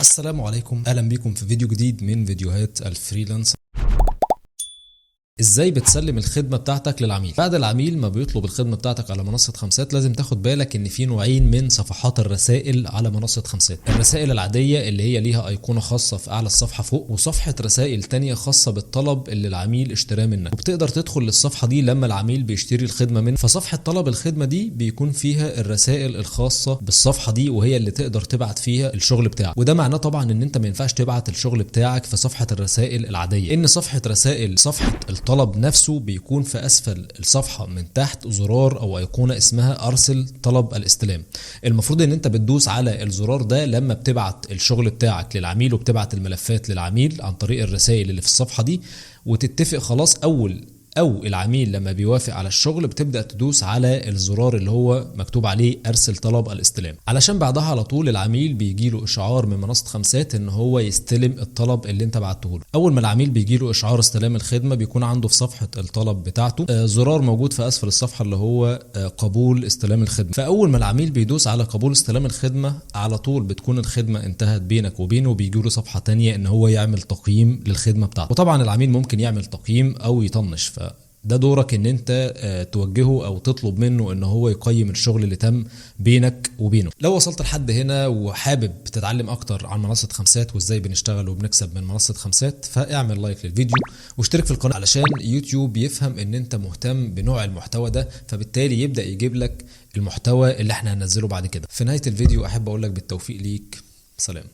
السلام عليكم، اهلا بيكم في فيديو جديد من فيديوهات ال freelance. ازاي بتسلم الخدمة بتاعتك للعميل؟ بعد العميل ما بيطلب الخدمة بتاعتك على منصة خمسات، لازم تاخد بالك ان في نوعين من صفحات الرسائل على منصة خمسات: الرسائل العادية اللي هي ليها ايقونة خاصة في اعلى الصفحة فوق، وصفحه رسائل تانية خاصة بالطلب اللي العميل اشتراه منك، وبتقدر تدخل للصفحه دي لما العميل بيشتري الخدمة منك. فصفحه طلب الخدمة دي بيكون فيها الرسائل الخاصة بالصفحه دي، وهي اللي تقدر تبعت فيها الشغل بتاعك. وده معناه طبعا ان انت ما ينفعش تبعت الشغل بتاعك في صفحة الرسائل العاديه، ان صفحة رسائل صفحة الطلب نفسه بيكون في اسفل الصفحة من تحت زرار او ايقونة اسمها ارسل طلب الاستلام. المفروض ان انت بتدوس على الزرار ده لما بتبعت الشغل بتاعك للعميل، وبتبعت الملفات للعميل عن طريق الرسائل اللي في الصفحة دي، وتتفق خلاص اول او العميل لما بيوافق على الشغل بتبدا تدوس على الزرار اللي هو مكتوب عليه ارسل طلب الاستلام، علشان بعدها على طول العميل بيجي له اشعار من منصة خمسات ان هو يستلم الطلب اللي انت بعته له. اول ما العميل بيجي له اشعار استلام الخدمة بيكون عنده في صفحة الطلب بتاعته زرار موجود في اسفل الصفحة اللي هو قبول استلام الخدمة. فاول ما العميل بيدوس على قبول استلام الخدمة على طول بتكون الخدمة انتهت بينك وبينه، وبيجي له صفحة تانية ان هو يعمل تقييم للخدمة بتاعته. وطبعا العميل ممكن يعمل تقييم او يطنش، ده دورك ان انت توجهه او تطلب منه ان هو يقيم الشغل اللي تم بينك وبينه. لو وصلت لحد هنا وحابب تتعلم اكتر عن منصة خمسات وازاي بنشتغل وبنكسب من منصة خمسات، فاعمل like للفيديو واشترك في القناة علشان يوتيوب يفهم ان انت مهتم بنوع المحتوى ده، فبالتالي يبدأ يجيب لك المحتوى اللي احنا هننزله بعد كده. في نهاية الفيديو احب اقول لك بالتوفيق ليك، سلام.